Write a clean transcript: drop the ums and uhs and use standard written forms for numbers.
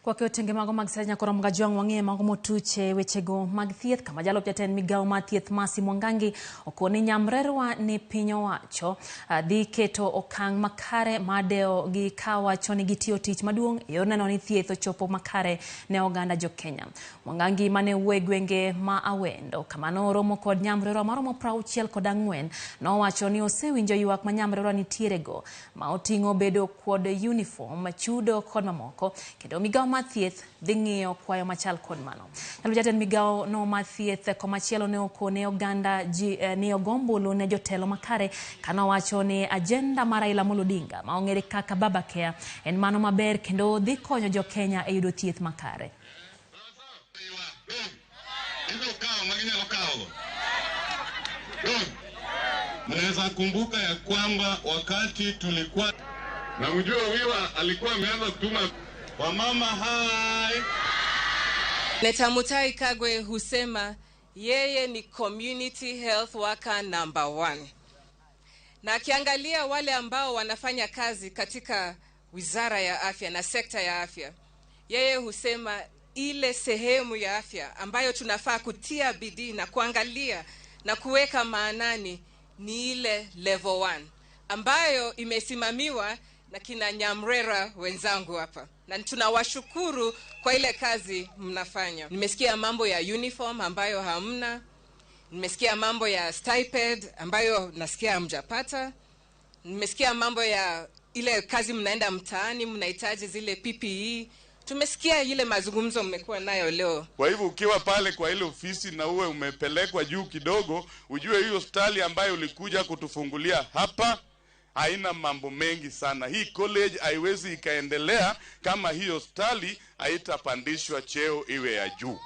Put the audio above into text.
Kwake otenge mago mag siasa nyakoro Mgajwang' wang'e mago motuche wechego mag thieth kama jalup jatend migawo mar thieth Mercy Mwangangi okoni nyamrerwa ni piny owacho dhi keto okang' makare mar dewo gi kawacho ni gitiyo tich maduong' e yor neno ni thieth ochopo makare ne oganda jo Kenya. Mwangangi mane wuoyo e gwenge ma Awendo kama noromo kod nyamrerwa maromo 64 nowacho ni osewinjo ywak ma nyamrerwa nitiere go ma oting'o bedo kod uniform, chudo kod mamoko kendo migawo mar thieth dhi ng'iyo kwayo machal kod mano. Jalup jatend migawo no mar thieth komachielo ne okone oganda ji ni ogo ombulu ne jotelo makare kanowacho ni agenda mar Raila Amolo Odinga ma ong'ere kaka Baba Care en mano maber kendo dhi konyo jo Kenya e yudo thieth makare. Mnaweza kumbuka ya kwamba wakati tulikuwa na mjue Wiwa alikuwa ameanza kutuma wamama hai. Neta Mutahi Kagwe husema yeye ni community health worker number 1. Na akiangalia wale ambao wanafanya kazi katika wizara ya afya na sekta ya afya, yeye husema ile sehemu ya afya ambayo tunafaa kutia bidii na kuangalia na kuweka maanani ni ile level 1 ambayo imesimamiwa na kina Nyamrera wenzangu hapa, na tunawashukuru kwa ile kazi mnafanya. Nimesikia mambo ya uniform ambayo hamna, nimesikia mambo ya stipend ambayo nasikia hamjapata, nimesikia mambo ya ile kazi mnaenda mtaani mnahitaji zile PPE. Tumesikia ile mazungumzo mmekuwa nayo leo. Kwa hivyo ukiwa pale kwa ile ofisi na uwe umepelekwa juu kidogo, ujue hiyo hospitali ambayo ulikuja kutufungulia hapa haina mambo mengi sana. Hii college haiwezi ikaendelea kama hiyo hospitali haitapandishwa cheo iwe ya juu.